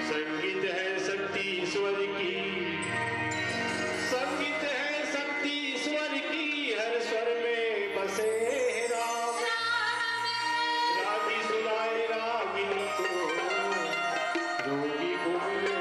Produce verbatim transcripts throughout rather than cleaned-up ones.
संगीत है शक्ति ईश्वर की, संगीत है शक्ति ईश्वर की, हर स्वर में बसे हैं राम। रागी सुनाए रागिनी को, जोगी को बोले।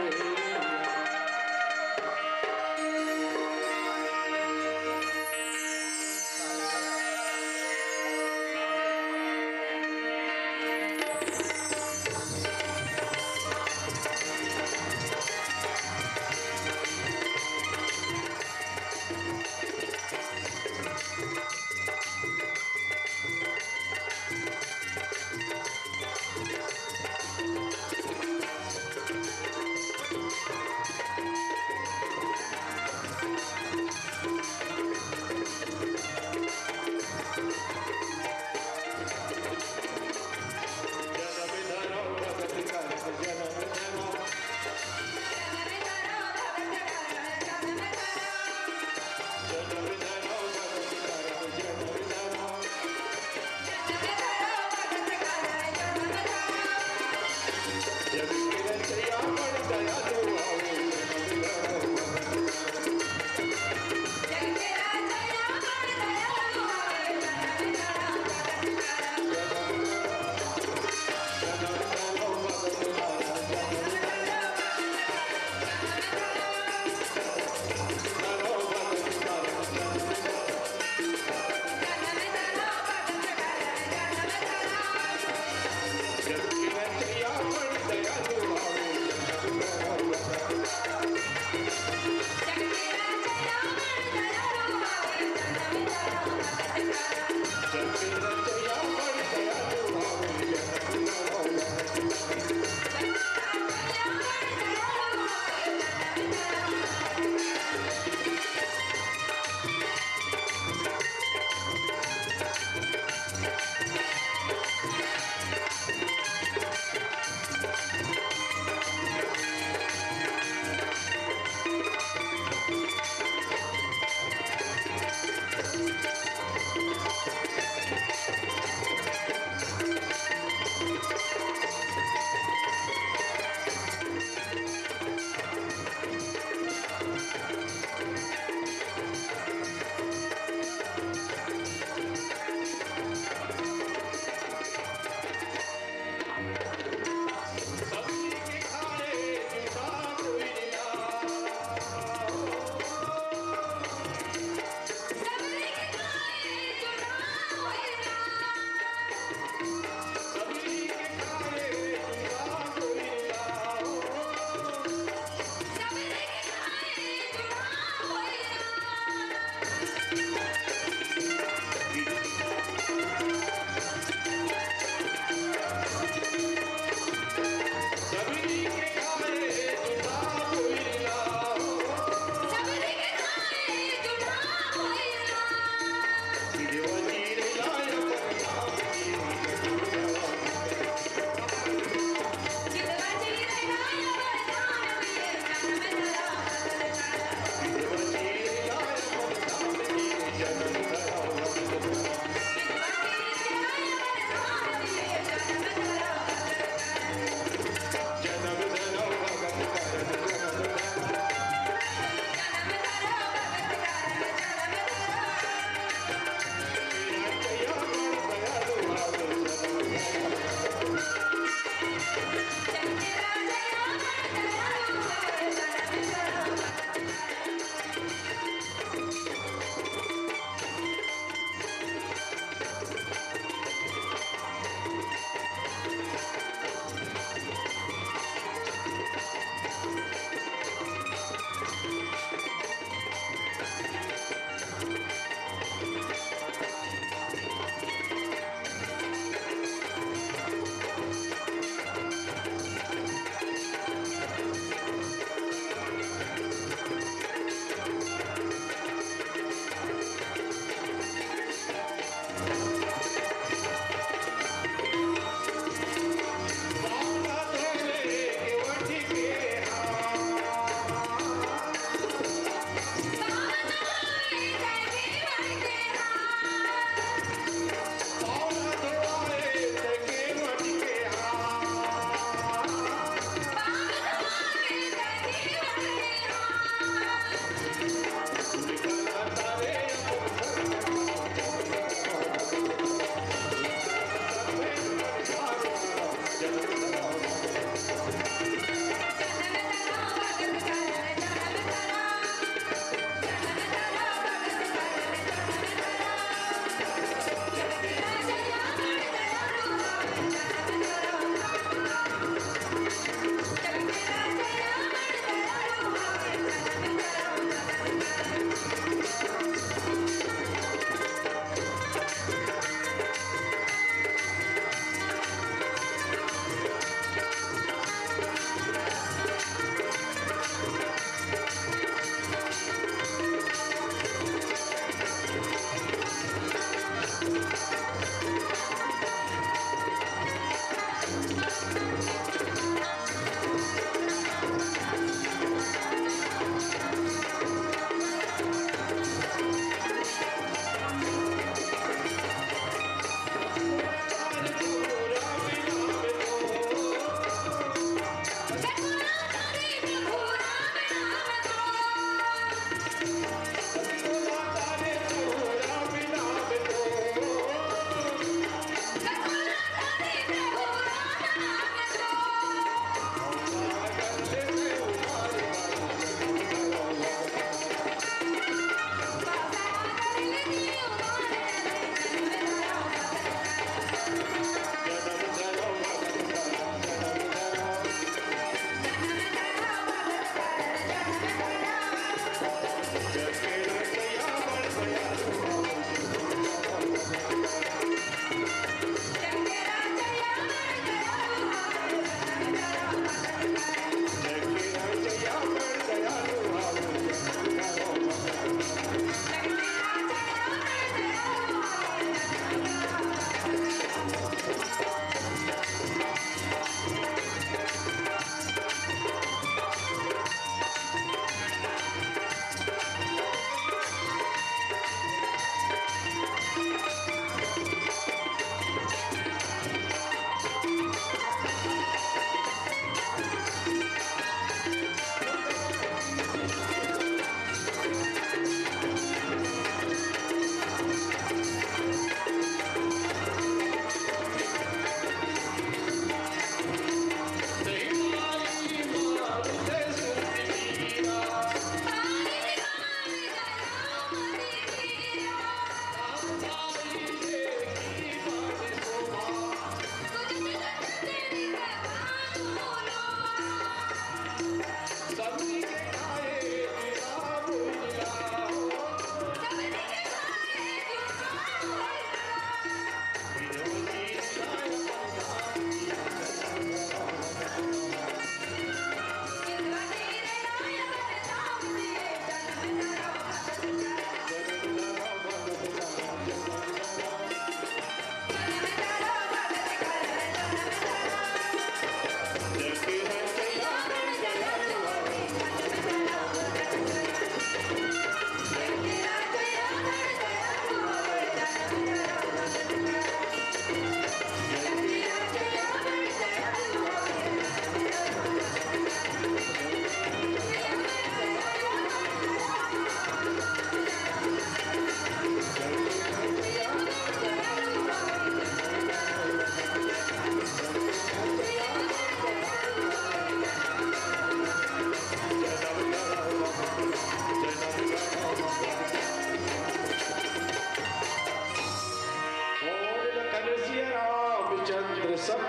सब।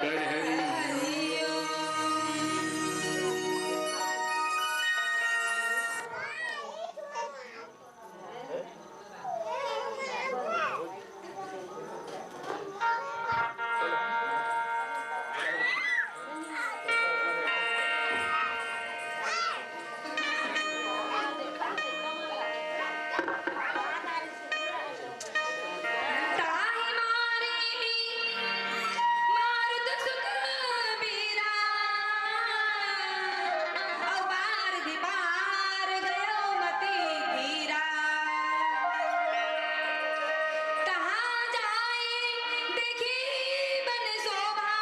जय हरि। ताहि मारे मारुत सुत बीरा, अउ बार दीवार गयो मति धीरा। तहाँ जाई देखी बन शोभा,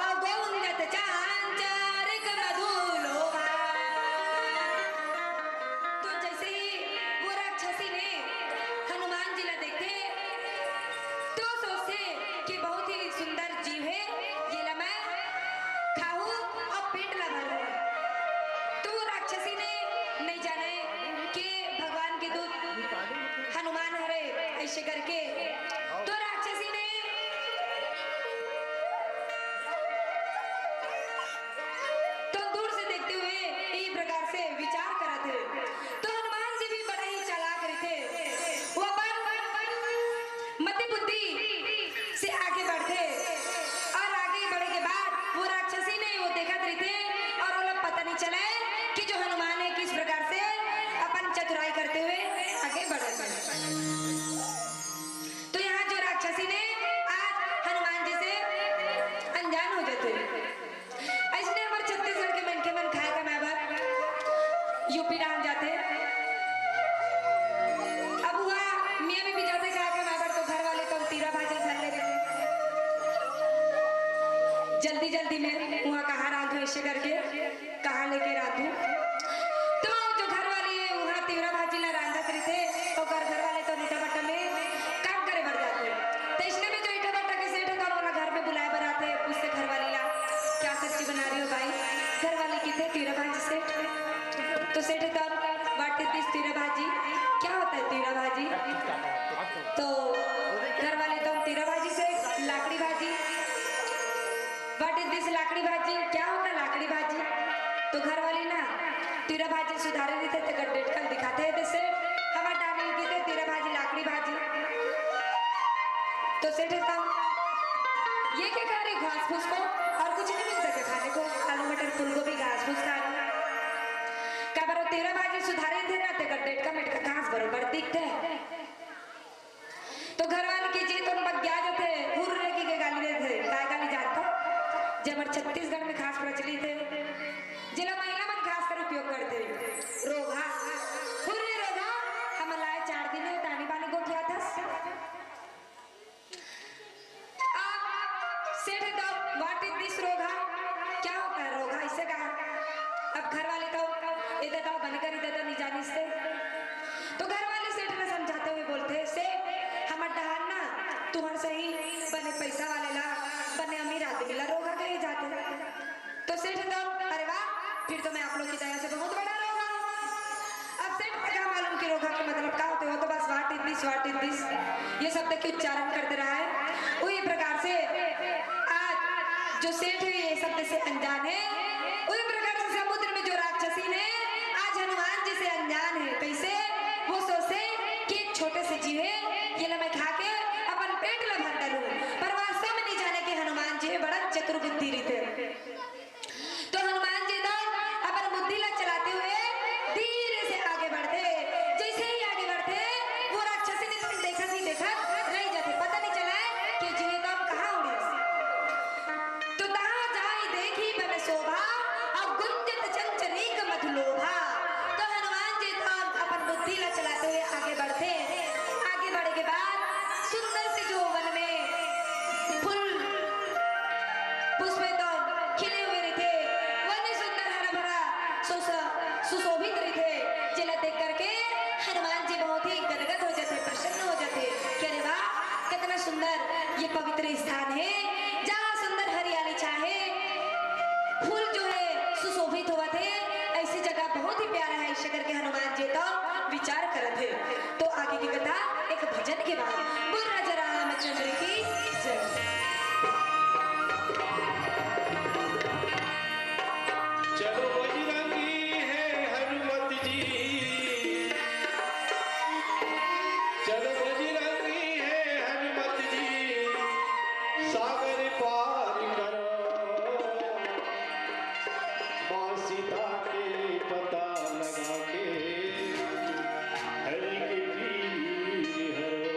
अउ गुंजत चांचरिक मधु लोभा। तो जैसे ही वो राक्षसी ने हनुमान जी ला देखे, तो सोचे कि बहुत ही सुंदर जीव है, ये ला मैं खाहूं और पेट ला भरूं। तो वो राक्षसी ने नहीं जाने कि भगवान के दूत हनुमान हरे, ऐसे करके। तो राक्षसी ने तो दूर से देखते हुए इस प्रकार से विचार करत हे। तो हनुमान जी भी बड़ा ही चालाक रहिथे। वो अपन मति बुद्धि से आगे बढ़थे और आगे बढ़े के बाद वो राक्षसी ने वो देखत रहिथे और वो लोग पता नहीं चले कि जो हनुमान है किस प्रकार से अपन चतुराई करते हुए आगे बढ़त हे। तो यहाँ जो राक्षसी ने आज हनुमान जी से अनजान हो जाते हैं। ऐसने हमर छत्तीसगढ़ के मनखे मन खाए कमाए बर यूपी डाहन जाथे। अब उहाँ मियाँ बीबी जाथे खाए कमाए बर, तो घर वाले तो तीरा भाजी धर ले रहिथे। जल्दी जल्दी में उहाँ कहाँ रांधू, ऐसे करके कहाँ लेके रांधू। तो जो घर वाली है उहाँ तीरा भाजी ला रांधत रहिथे, तो ओकर घर वाले तो ईटा भट्टा में काम करे बर जाथे। तो इसने में जो ईटा भट्टा के सेठ है, तो ओला घर में बुलाए बर आथे, पूछथे घर वाली ला, "क्या सब्जी बना रही हो भाई?" घर वाली कहिथे, "तीरा भाजी सेठ।" तो सेठ एकदम, "What is this तीरा भाजी? क्या होता है तीरा भाजी?" तो घर वाले एकदम, "तीरा भाजी सेठ, लाकड़ी भाजी।" "What is this लाकड़ी भाजी? क्या होता है लाकड़ी भाजी?" तो घर वाली ना तीरा भाजी सुधारे रहिथे, तेकर डेटकल दिखाथे, "दे सेठ, हमर डाहन कहिथे तीरा भाजी, लाकड़ी भाजी।" तो सेठ एकदम, "ये क्या खा रही घास फूस को? और कुछ नहीं मिलता क्या खाने को? आलू मटर फूलगोभी घास फूस खा रही।" काबर वो तीरा भाजी सुधारे रहिथे ना, तेकर डेटका मेटका घास बरोबर दिखथे। तो घर वाले के जी तो बग्या जाथे, हुर्र के, के गाली देथे। काय गाली जानथो? जे हमर छत्तीसगढ़ में खास प्रचलित हे, जेला महिला मन खासकर उपयोग करथे, रोघा। "हुर्रे रोघा, हमन ला आए चार दिन हे, त आनी बानी गोठियाथस।" अब सेठ एकदम, "What is this रोघा? क्या होता है रोघा?" इससे कहा। अब घर वाले तो, "ए ददा, बने कर, ए ददा, नहीं जानिस ते।" तो घर वाले सेठ ला समझाते हुए बोलथे, "सेठ, हमर डाहन ना तुहर सही बने पैसा वाले ला, बने अमीर आदमी ला रोघा कहे जाथे।" तो सेठ एकदम, "अरे वाह, फिर तो मैं आप लोग की दया से बहुत बड़ा रोघा हूँ।" अब सेठ को क्या मालूम कि रोघा के मतलब का होथे, वो तो बस "What is this, what is this?" ये शब्द के उच्चारण करते रहा है। वही प्रकार से आज जो सेठ है, ये शब्द से अनजान है। वही प्रकार से समुद्र में जो राक्षसी ने आज हनुमान जी से अनजान है। कैसे? वो सोचे कि एक छोटे से जीव है, ये ला मैं खा के अपन पेट ला भर डालूं, पर वास्तव में नहीं जाने कि हनुमान जी है बड़ा चतुर बुद्धि रहिथे। तो हनुमान जी तो अपन बुद्धि ला चलाते हुए धीरे से आगे बढ़थे। जैसे ही आगे बढ़थे, वो राक्षसी ने तो देखत ही देखत रह जाथे, पता नहीं चला कि जीव एकदम कहाँ उड़िस। तो तहाँ जाई देखी बन शोभा, और गुंजत चंचरीक मधुलोभा। तो हनुमान जी तो अपन बुद्धि ला चलाते हुए आगे बढ़थे। आगे बढ़े के बाद सुंदर से जो वन में फूल पुष्प एकदम खिले हुए रहिथे, वन सुंदर हरा भरा सुस-, सुशोभित रहिथे, जेला देख करके हनुमान जी बहुत ही गदगद हो जाथे, प्रसन्न हो जाथे कि अरे वाह, कितना सुंदर ये पवित्र स्थान है, जहाँ सुंदर हरियाली छाए, फूल जो है सुशोभित होवत हे, ऐसी जगह बहुत ही प्यारा है, ऐसे करके हनुमान जी तो विचार करत हे। तो आगे की कथा एक भजन के बाद। बोल राजा रामचंद्र की जय। चल बजरंगी हे हनुमत जी, सागर पार करो। माँ सीता के पता लगा के, हरि के पीर हरो।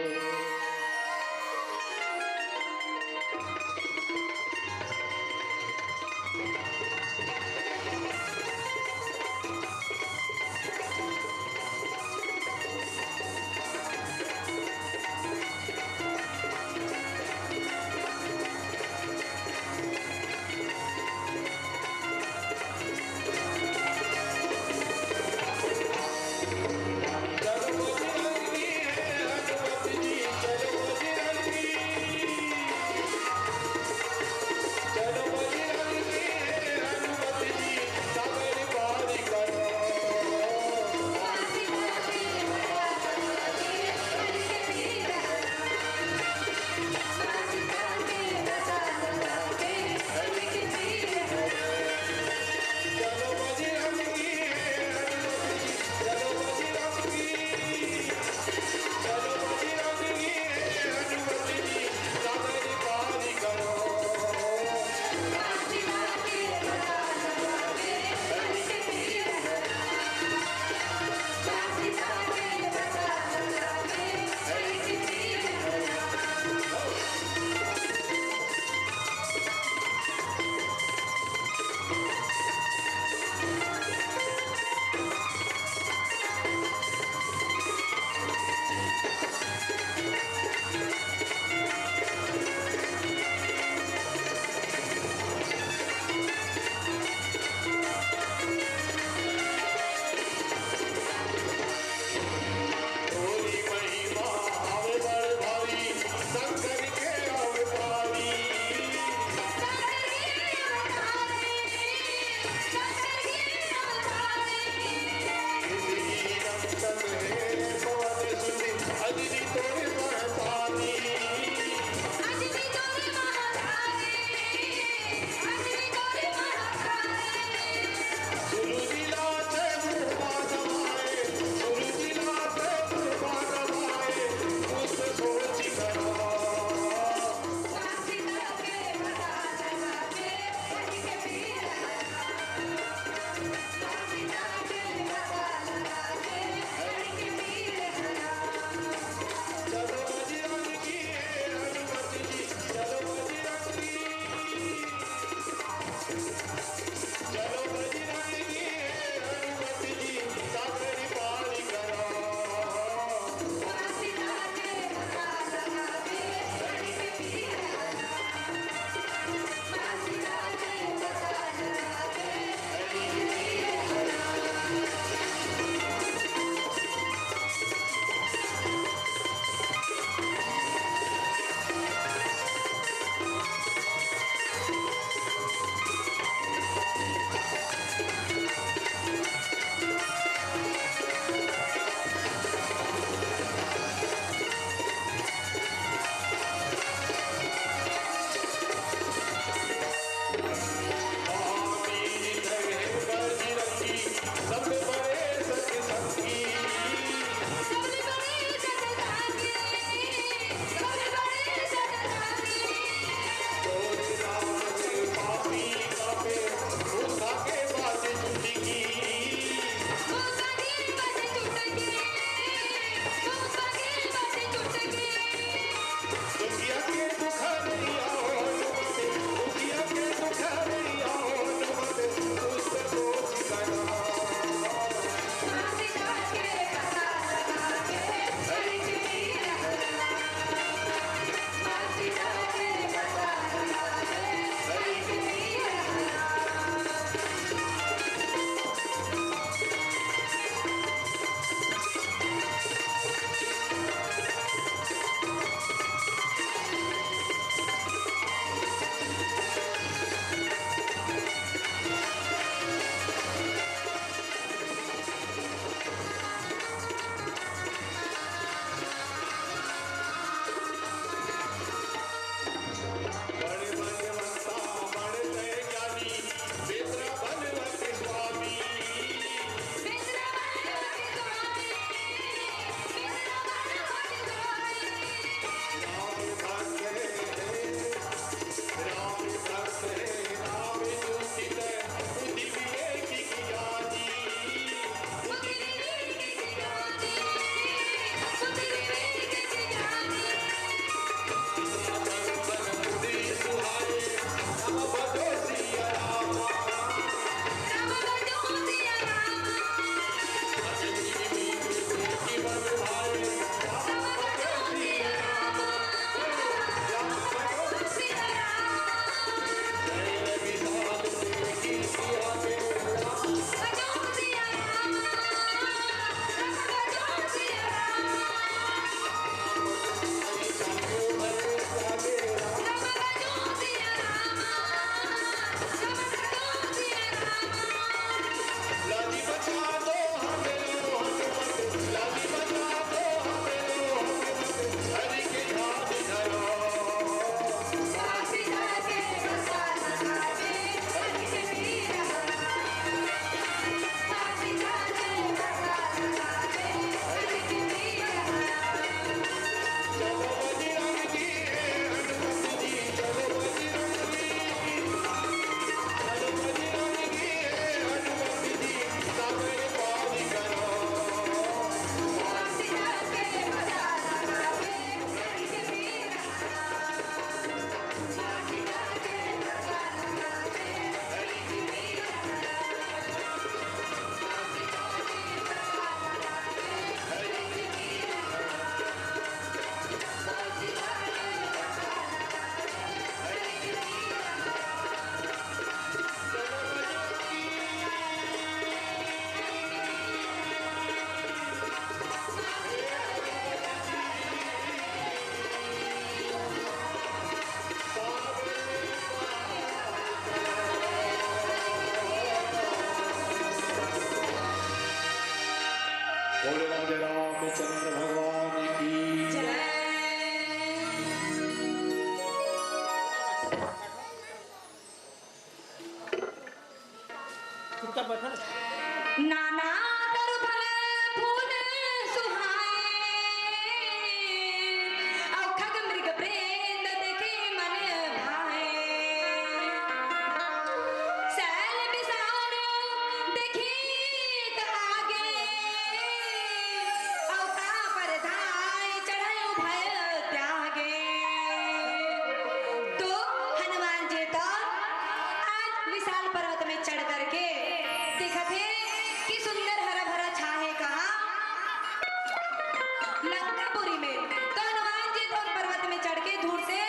लंकापुरी में। तो हनुमान जी तो पर्वत में चढ़ के दूर से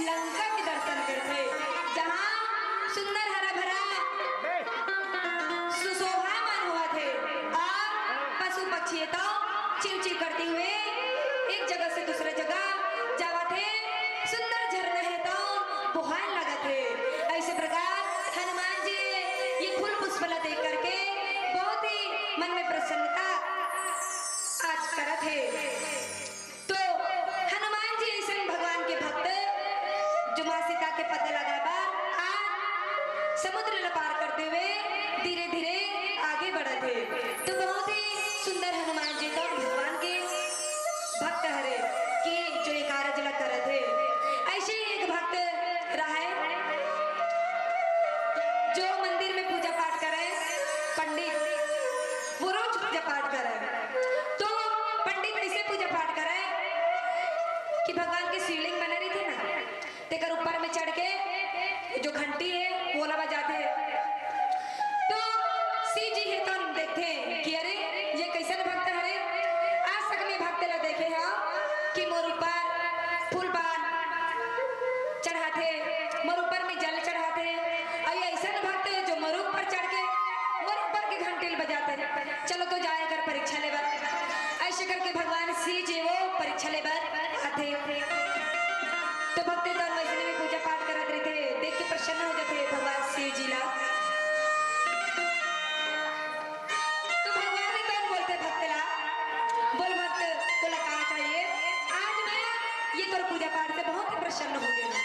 लंका के दर्शन करथे, जहाँ सुंदर हरा भरा सुशोभायमान होवत हे और पशु पक्षी हे तो चिव चिव करते हुए एक जगह से दूसरे जगह जावत हे। सुंदर झरना हे तो बोहाय लगत हे। ऐसे प्रकार हनुमान जी ये फूल पुष्प ला देख करके बहुत ही मन में प्रसन्नता आज करत हे। तो हनुमान जी ऐसे भगवान के भक्त, जो माँ सीता के पता लगा बर आज समुद्र ला पार करते हुए धीरे धीरे आगे बढ़त हे। तो बहुत ही सुंदर हनुमान जी तो भगवान के भक्त हरे कि जो ये कारज ला करत हे। ऐसे ही एक भक्त रहे जो मंदिर में पूजा पाठ करे, पंडित, वो रोज पूजा पाठ करे। तो पंडित ऐसे पूजा पाठ करे कि भगवान के शिवलिंग बने रहिथे ना, तेकर ऊपर में चढ़ के जो घंटी हे, वो ला बजाथे। तो शिव जी हे तो देखथे कि अरे, ये कैसन भक्त हरे? आज तक मैं भक्त ला देखे हव कि मोर ऊपर फूल पान चढ़ाथे, मोर ऊपर में जल चढ़ाथे। अउ ये ऐसन भक्त हे जो मोर ऊपर चढ़ के मोर ऊपर के घंटी ल बजाथे। चलो तो जाए कर परीक्षा लेबर। ऐसे करके भगवान शिव जी वो परीक्षा लेबर आथे। तो भक्त तो वैष्णवी पूजा पाठ करत रहिथे, देख के प्रसन्न हो जाथे भगवान शिव जी ला। तो भगवान भी तो बोलथे भक्त ला, "बोल भक्त, तोला का चाहिए? आज मैं ये तोर पूजा पाठ से बहुत ही प्रसन्न हो गया हूँ।"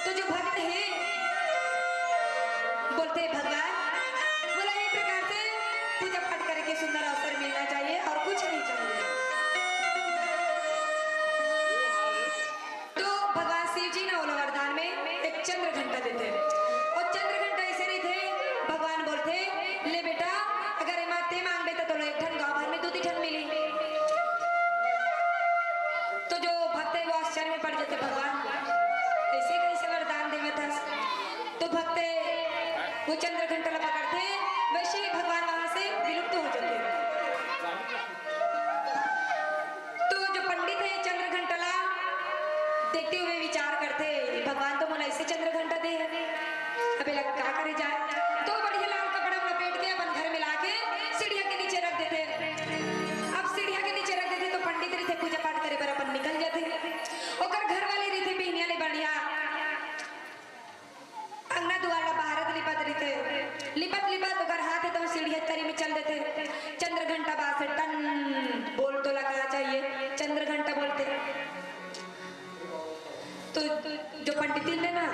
तो जो भक्त हे बोलथे, "भगवान, मोला ये प्रकार से पूजा पाठ करे के सुंदर अवसर मिलना चाहिए और कुछ नहीं चाहिए।" तो भगवान शिव जी ना ओला वरदान में एक चंद्र घंटा देथे। अउ चंद्र घंटा ऐसे रहिथे, भगवान बोलथे, "ले बेटा, अगर एमा ते मांगबे त तोला एक ठन, गांव भर में दू दी ठन मिली।" तो जो भक्त हे वो आश्चर्य में पड़ जाथे, "भगवान, ऐसे कैसे वरदान देवत हस?" तो भक्त हे वो चंद्र घंटा ला पकड़थे, वैसे ही भगवान वहां से विलुप्त हो जाथे। तो जो पंडित हे चंद्र घंटा ला देखते हुए विचार करथे, "भगवान तो मोला ऐसे चंद्र घंटा दे हे, अब एला का करे जाए?" तो बढ़िया लाल कपड़ा में लपेट के अपन घर में लाके सीढ़िया के नीचे रख देथे। अब सीढ़िया के नीचे रख देथे तो पंडित रहिथे पूजा पाठ करे बर अपन निकल जाथे। ओकर घर वाली रहिथे बिहनिया ले बढ़िया अंगना दुआर ला बहारत लिपत रहिथे। लिपत लिपत ओकर हाथ हे तो सीढ़िया तरी में चल देथे। चंद्र घंटा बास हे, टन, "बोल तोला का चाहिए?" चंद्र घंटा बोलथे। तो जो पंडितिन हे ना,